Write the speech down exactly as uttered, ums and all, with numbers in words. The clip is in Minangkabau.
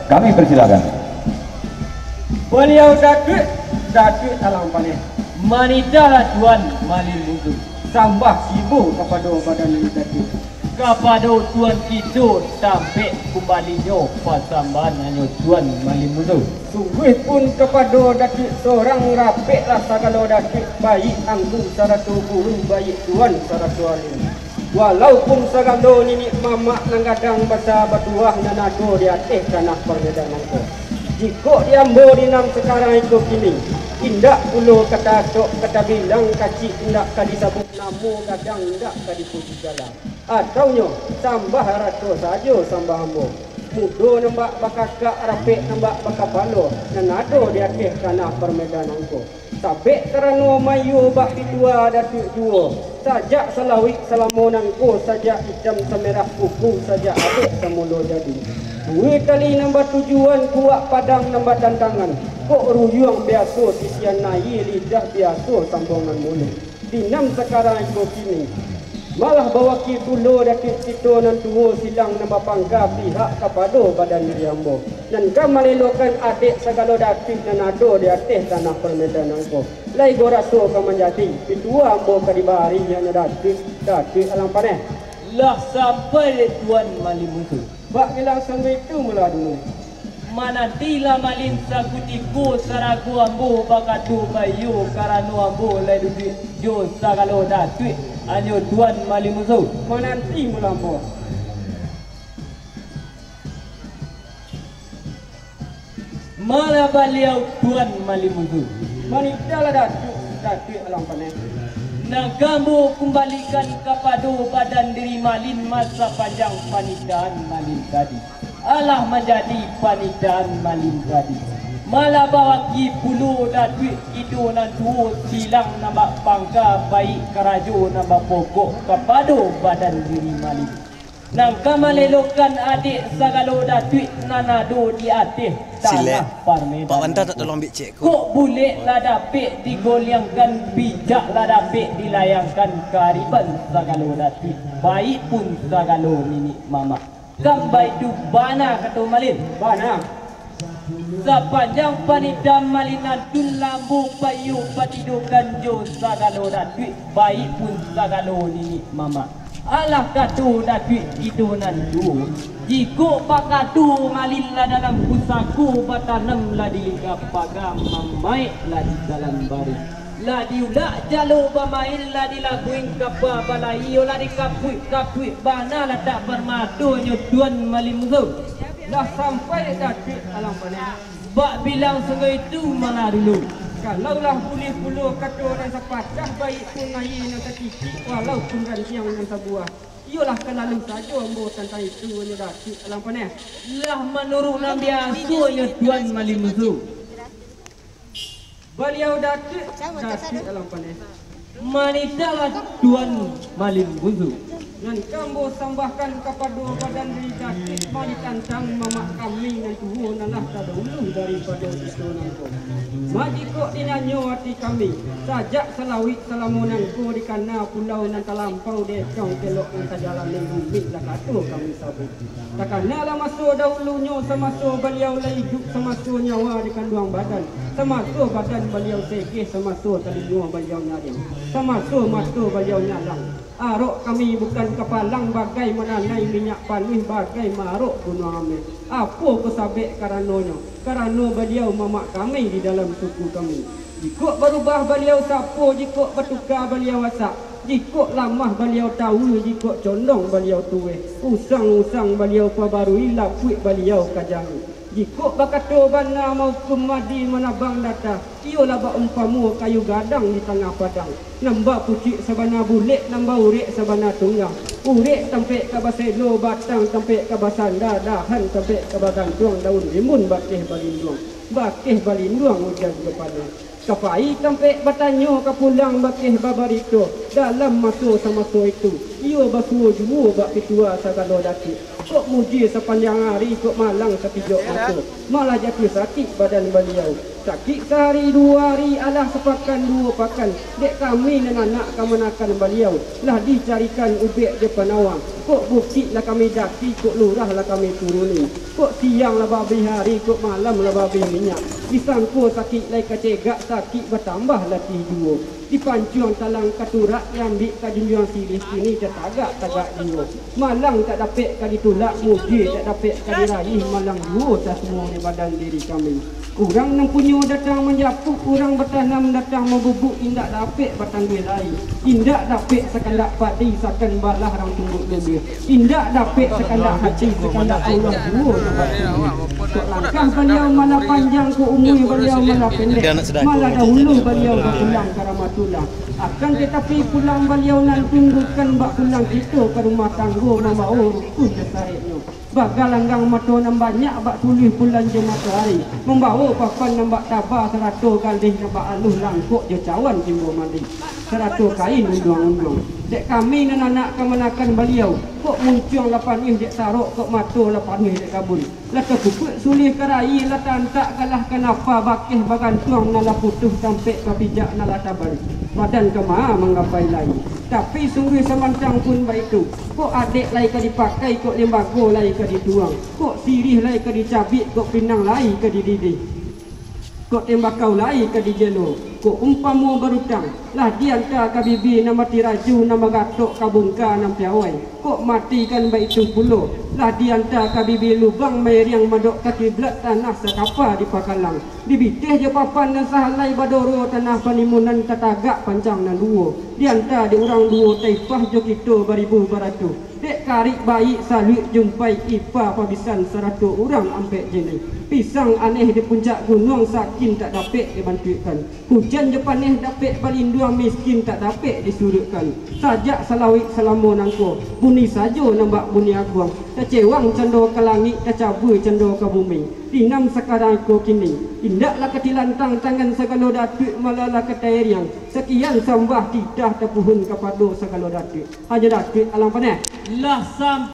Kami persilakan. Baliau Datuik, Datuik Alang Paneh. Manitahlah Tuan Malin Musuh. Sambah sibu kapado badan Datuik. Kapado Tuan kito tampek kumbalinyo pasambahan hanyo Tuan Malin Musuh. Sungguih pun kapado Datuik sorang rapeklah sagalo Datuik, baiak angku sarato guru, baiak Tuan sarato alun. Walaupun sagalo niniak mamak nan gadang basa batuah nan ado di ateh tanah parmedan nangko. Jikok di ambo di nan sakarang iko kini, indak pulo ka tatok ka tabilang kacik, indak ka disabuik namo, gadang indak ka dipuji gala. Ataunyo, sambah rato sajo sambah ambo. Mudo nan bak bakakak, rapek nan bak bakapalo, nan ado di ateh tanah parmedan nangko. Sabek karano maiyo bak pitua Datuik juo, sajak salawik salamo nangko, sajak itam samerah kuku, sajak abek samulo jadi. Dua tali nan batujuan, kuak padang nan batantangan, kok ruyuang biaso titian aia, lidah biaso sambongan muluik. Di nan sakarang iko kini, malah bawakia pulo Datuik kito nan tuo silang nan bapangka pihak kapado badan diri ambo, nan ka malelokan adek sagalo Datuik nan ado di ateh tanah parmedan nangko. Lai goraso ka manjadi, pitua ambo ka dibari, nyo Datuik, Datuik Alang Paneh. Lah sampai dek Tuan Malin Musuh. Bak bilang sambah itu mulo dulu. Manantilah Malin sakutiko, sarago ambo bakato baiyo, karano ambo lai duduak jo sagalo Datuik, hanyo Tuan Malin Musuh. Mananti mulo ambo. Malah baliau Tuan Malin Musuh. Manitahlah Datuik, Datuik Alang Paneh. Nan ka ambo kumbalikan kapado badan diri Malin, masa panjang panitahan Malin tadi. Alah manjadi panitahan Malin tadi. Malah bawaki pulo Datuik kito nan tuo silang nan bapangka, baiak karajo nan bapokok kapado badan diri Malin. Nan ka malelokan adek sagalo Datuik nan ado di ateh tanah parmedan. Kok bulek lah dapek digoliangkan, pijak lah dapek dilayangkan, kariban sagalo Datuik, baiak pun sagalo niniak mamak. Kan baitu bana kato Malin? Bana. Sapanjang panitahan Malin nantun, lah ambo paiyo patidokan jo sagalo Datuik, baiak pun sagalo niniak mamak. Alah kato Datuik kito nan tuo, jikok bakato Malin lah dalam pusako, batanam lah di lingka paga, mamaek lah di dalam baruih. Lah diulak jalo bamain, lah dilabuikan kapa balayia, lah dikapuik-kapuik bana, lah tak barmato nyo Tuan Malin Musuh. Lah sampai Datuik Alang Paneh. Bak bilang sungguah itu malah dulu. Kalau lah buliah pulo kato nan sapatah, baiak pun aia nan satitiak, walaupun rantiang nan sabuah. Iyolah ka lalu sajo ambo tantang itu, nyo Datuik Alang Paneh. Lah manuruik nan biasonyo Tuan Malin Musuh. Baliau Datuik, Datuik Alang Paneh. Manitahlah Tuan Malin Musuh. Nan ka ambo sambahkan kapado badan diri Datuik, manitantang mamak kami nan tuo, nan lah tadahulu daripado kito nangko. Majikok dinanyo ati kami, sajak salawik salamo nangko, dikana pulau nan talampau, dietong kelok nan tajalani, rumik lah kato kami sabuik. Takanalah maso dahulunyo, samaso baliau lai iduik, samaso nyawa di kanduang badan, samaso badan baliau segeh, samaso talingo baliau nyariang, samaso mato baliau nyalang. Arok kami bukan kapalang, bagai mananai minyak panuih, bagai maarok gunuang ameh. Apo ko sabek karanonyo? Karano baliau mamak kami di dalam suku kami. Jikok barubah baliau sapo, jikok batuka baliau asak, jikok lamah baliau tawa, jikok condong baliau tuweh, usang-usang baliau pabarui, lapuik baliau kajangi. Jikok bakato bana, mahukum madi, manabang data, iyolah baumpamo kayu gadang di tangah padang, nan bapucuik sabana bulek, nan baurek sabana tunggang. Urek tampek ka baselo, batang tampek ka basanda, dahan tampek ka bagantuang, daun rimbun bakeh balinduang. Bakeh balinduang ujan jo paneh. Ka pai tampek batanyo, ka pulang bakeh babarito. Dalam maso samaso itu, iyo basuo juo bak pitua sagalo datuik. Kok mujie sapanjang ari, kok malang sakijok mato, malah jatuah sakik badan baliau. Sakik sahari duo hari, alah sapakan duo pakan, dek kami nan anak kamanakan Baliau, lah dicarikan ubek jo panawa. Kok bukik lah kami daki, kok lurah lah kami turuni. Kok siang lah babih hari, kok malam lah babih minyak. Disangko sakik lai kacegak, sakik batambah latih juo. Dipancuang talang katurak, diambiak ka junjuang siriah, kini tatagak-tagak juo. Malang tak dapek ka ditulak, mujie tak dapek ka diraih, malang juo tasuo di badan diri kami. Urang nan punyo datang manjapuik, urang batanam datang mambubuk, indak dapek batanduih lai. Indak dapek sakandak padi, sakan balah rang tumbuak lubiah. Indak dapek sakandak hati, sakandak Allah juo nan batuju. Kok langkah Baliau malah panjang, kok umua Baliau malah pendek, malah dahulu Baliau bapulang ka Rahmatullah. Akan tatapi, pulang Baliau nan tunggukan bak pulang kito ka rumah tanggo, mambawo rukun jo sareknyo. Bagalanggang mato nan banyak, bak tuluih bulan jo matoari, mambawo papan nan bak taba, sarato galeh nan bak aluih, langkok jo cawan timbo mandi, sarato kain unduang-unduang. Dek kami nan anak kamanakan Baliau, kok muncuang lah panuah dek tarok, kok mato lah panuah dek kabun. Lah takupuak sulih ka rayia, lah taantak galah ka napa, bakeh bagantuang nan lah putuih, tampek bapijak nan lah tabari, badan ka ma manggapai lai. Tapi sungguah samantang pun baitu, kok adek lai ka dipakai, kok limbago lai ka dituang, kok siriah lai ka dicabiak, kok pinang lai ka dididih, kok tembakau lai ka dijelo. Kok umpamo barutang, lah dianta ka bibia nan mati raju, nan bagatok ka bungka nan piawai. Kok mati kan baitu pulo, lah dianta ka bibia lubang mairiang, madok ka kiblat tanah sakapa dipakalang. Dibiteh jo papan nan sahalai, badoro tanah panimunan, tatagak pancang nan duo. Dianta dek urang duo taipah, jo kito baribu baratu. Dek karik baiak saluik jumpai, ipa pabisan sarato urang ampek jinih. Pisang aneh di puncak gunuang, sakin tak dapek dibantuikkan. Hujan jo paneh dapek balinduang, miskin tak dapek disuruikkan. Sajak salawik salamo nangko, bunyi sajo nan bak bunyi aguang. Tacewang cando ka langik, tacabua cando ka bumi. Dinam sakarang iko kini, indaklah ka tilantang tangan sagalo datuak, malah lah ka tairiang. Sakian sambah titah tapuhun kapado sagalo datuak. Hanyo datuak alang paneh. Lah sam-